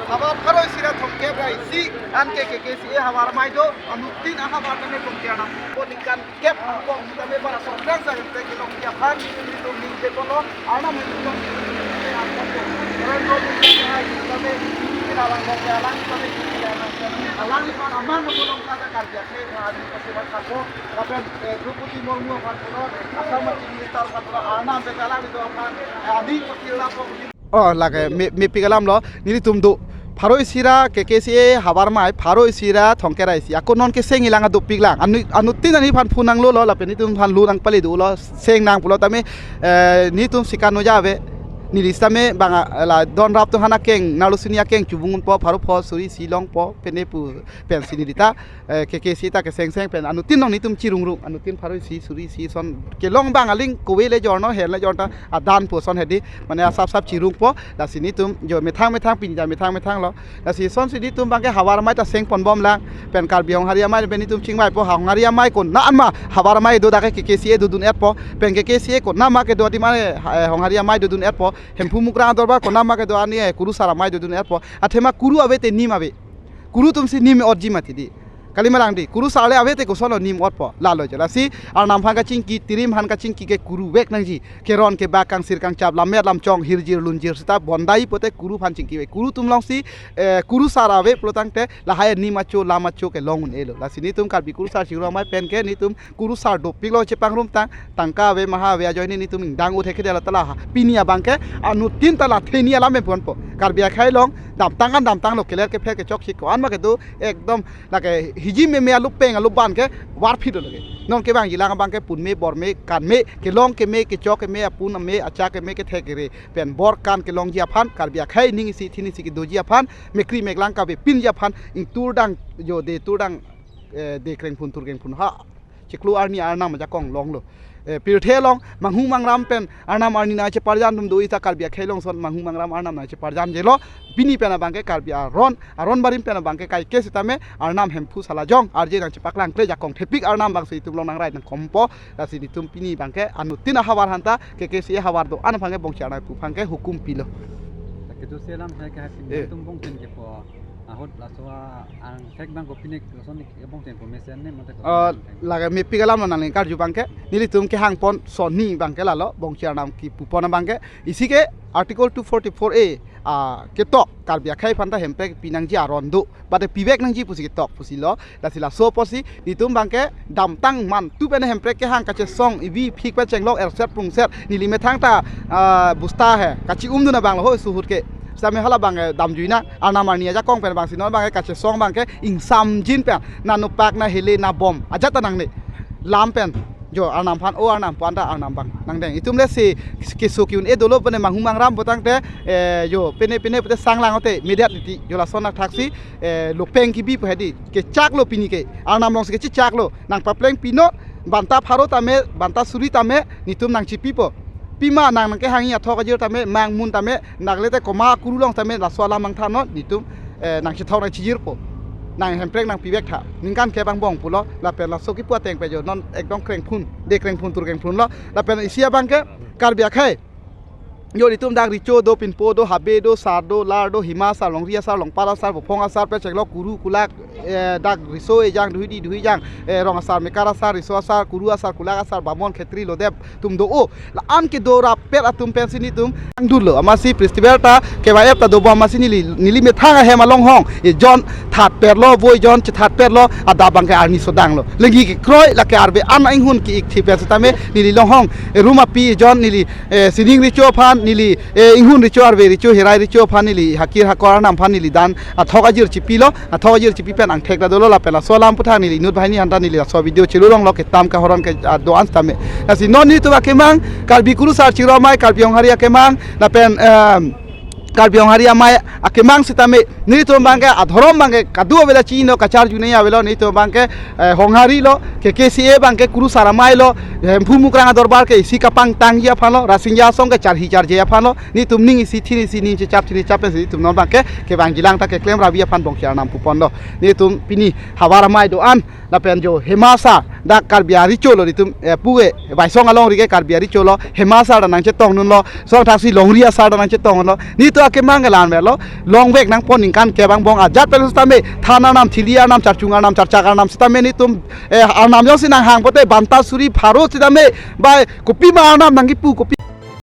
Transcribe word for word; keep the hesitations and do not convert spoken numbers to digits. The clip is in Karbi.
Havar pharo isi ra thomkep ra isi an ke K K C A havar amei do, anuttin ahavar tame bongchar nang. Ko ningkan kep angkong tame para songkrang sa ke kelongji aphan nelitum ningje ponlo, Arnam hei kelong. Keren ro ningje hai tame kena lang bong alang tame alang aphan aman nang bolong kata kerja ke hari ke sewa sako. Lapen, eh, Droupadi Murmu aphan pulo, Assam Chief Minister aphan pulo, Arnam bekalang itu aphan, eh, aning pakila po. Oh, lake me, mepik alam lo, nelitum do pharo isi ra K K C A havar amei, pharo isi ra thomkep ra isi. Ako non keseng ilang adopik lang. Anu, anuttin ani aphan phone nanglo lo, lapen nelitum aphan lu nang pali do lo, seng nang pulo tame, eh, nelitum sikan noja ave. Neli sitame bang a, la don rap to hana keng, nalu sini akeng chubung po, pharo pho, suri isi longpo, pene pu, pensi neli ta, eh, K K C ta kesengseng pen anuttin nong nelitum chirungrung, anuttin pharo isi suri isi son kelong bang aling kove le jorno hel le jorta adan po son hedi mane asap sap chirungpo. Lasi nelitum jo methang methang pinja methang methang lo. Lasi sonsi nelitum bangke havar amei ta seng ponbom lang pen Karbi Honghari amei pen nelitum chingvaipo Honghari amei ko na anma havar amei do dak ke K K C A dodun-etpo pen K K C A ko nama kedo ati mane, eh, Honghari amei dodun-etpo Hemphu Mukrang adorbar ko nama kedo ani, eh, Kurusar amei dodun-etpo athema kuru ave te nim ave. Kuru atumsi nim otji mati di. Kali malang di. Kurusar le ave te koson lo nim otpo. Lalo je. Lasi Arnam aphan kachingki, Tirim aphan kachingki ke kuru vek nangji. Keron kebak kangsir kangchap lammet lamchong hirjir lunjir seta bondai pote kuru aphan chingki ve. Kuru atum longsi, eh, Kurusar ave pulo tangte lahai nim acho lam acho kelong un-elo. Lasi nelitum Karbi Kurusar Chiklo Amei pen ke nelitum Kurusar dopiklo chepangrum tang, tangka ave maha ave ajoine nelitum ingdang ut hekhe dela tala ha. Pini abangke anuttin tala theni alam me ponpo. Karbi akhei along damtang an damtanglo keler kepher kechok chik ko-an ma kedo ekdom lake hiji meme alupeng aluban ke varphit lo lake. Non kevangji lang abangke pun me bor me kan me kelong keme kechok keme apun me acha keme kethek kere pen bor kan kelongji aphan Karbi akhei ning isi thin isi kedoji aphan mekri meklang kave pinji aphan ingturdang jo de turdang, eh, de krengphun tur krengphun ha. Chiklo arni Arnam ajakong longlo. Eh, pirthe along, manghumang ram pen, Arnam arni nangcheparjan atum do ita Karbi akhei along son, manghumang ram Arnam nangcheparjan jelo, pini pen abangke Karbi aron, aron barim pen abangke kaike sitame, Arnam Hemphu Salajong, arje nangchepaklang kle jakong thepik Arnam bangsi itum along nangrai nangkompo, lasi nelitum pini abangke, anuttin ahavar aphanta, K K C A havar do-an abangke bongchar nangpu abangke hukum pilo. Lake tu selam saya ke hati Eh. Tum bongchar ke po. Ahut laso a-, angthek abang ko pine lason ni bongchar information ne mate ko. Eh, lake mepik alam lo nangli karju abangke. Nelitum kehang pon sonni abangke lalo bongchar nam kepupon abangke. Isi ke Article two forty-four A, ah, ketok Karbi akhei aphanta hemprek pinangji aron do. Bade pivek nangji pusi ketok pusi lo. Lasi laso pusi nelitum abangke damtang mantu pen hemprek kehang kachesong ivi phik pen chenglok erset pungset neli methang ta, ah, busta he kachi-um dun abang lo ho suhut ke. Sitame hala abang, eh, damjui nang, Arnam arni ajakong pen bangsi non abangke kachesong abangke ingsamjin pen, na nopak na hele na bom ajat ta nangne. Lam pen, jo Arnam aphan, o Arnam aphan ta Arnam abang nangdeng. Itum le si keso ki-un-e dolo pene manghumang ram putangte, eh, jo pene pene pute sang lang ote, mediat niti, jo lason athaksi, eh, lopeng kibi pu hedi, kechak lo pini ke, Arnam alongsi kechechak lo, nangpapleng pinon, banta pharo tame, banta suri tame, nelitum nangchipipo. Pima nang nangkehangji athok ajir tame, mang mun tame, nagle te koma kuru along tame, laso alam nangthannon, nelitum, eh, nangchethok nangchijirpo. Nang hemprek nangpivek tha. Ningkan kep angbong pulo, lapen laso kipu ateng pen jo, non ekdom krengphun, de krengphun tur krengphun lo, lapen isi abangke, Karbi akhei. Jo nelitum dak Recho do, Pinpo do, Habe do, Sar do, Lar do, Hima asar, Longri asar, Longpar asar, Bophong asar, pen chenglok kuru kulak, eh, dak riso ejang, duhidi duhijang, eh, rong asar, mekar asar, riso asar, kuru asar, kulak asar, bamon, khetri, lodep, atum do o. La-an kedo rapet atum pensi nelitum angdurlo. Amatsi festival ta K Y F ta dobom amatsi neli, neli methang ahem along hong. Ejon thatperlo, vo ejon chethatperlo, adap abangke arni sodang lo. Lenggi kekroi, lake arve an inghun ki-ik thi pen sitame, neli along hong. Erum api ejon neli, eh, Sining Recho aphan, neli, eh, Inghun Recho, Arve Recho, Herai Recho aphan neli, Hakir Hakor Arnam aphan neli dan, athok ajir chipilo, athok ajir chipi pen angthek ta dolo lapen laso alam aputhak neli inut banghini aphanta neli laso video chelu longlo ketam kahoron ke, ah, do-an sitame. Lasi non nelitum akemang, Karbi Kurusar Chiklo Amei, Karbi Honghari akemang, lapen, ehm, Karbi Honghari amei akemang sitame, nelitum abangke, adhorom abangke, kadu avelo chino, kacharju ne avelo, nelitum abangke, eh, Honghari lo, K K C A abangke, Kurusar amei lo, Hemphu Mukrang adorbar ke, isi kapangtangji aphan lo, Rasinja asong ke charhi charje aphan lo, nelitum ning isi thin isi ning chechap thin chap isi nelitum non abangke, kevangjilang ta keklem rabi aphan bongchar nam pupon lo. Nelitum pini havar amei do-an, lapen jo Hima asar, Dak Karbi arecho lo, netum eh, pu eh, Baisong alongri ke Karbi arecho lo, Hema asar ta nangchetongdunlo, song thaksi longri asar ta nangchetonglo. Netum akemang ke la-an avelo, longvek nangpo ningkan kep angbong ajat pen sitame, than arnam, thili arnam, charchung arnam, charchak arnam sitame netum eh, arnam jongsi nanghang pote banta suri pharo sitame, bai kopima arnam nangkipu, kopi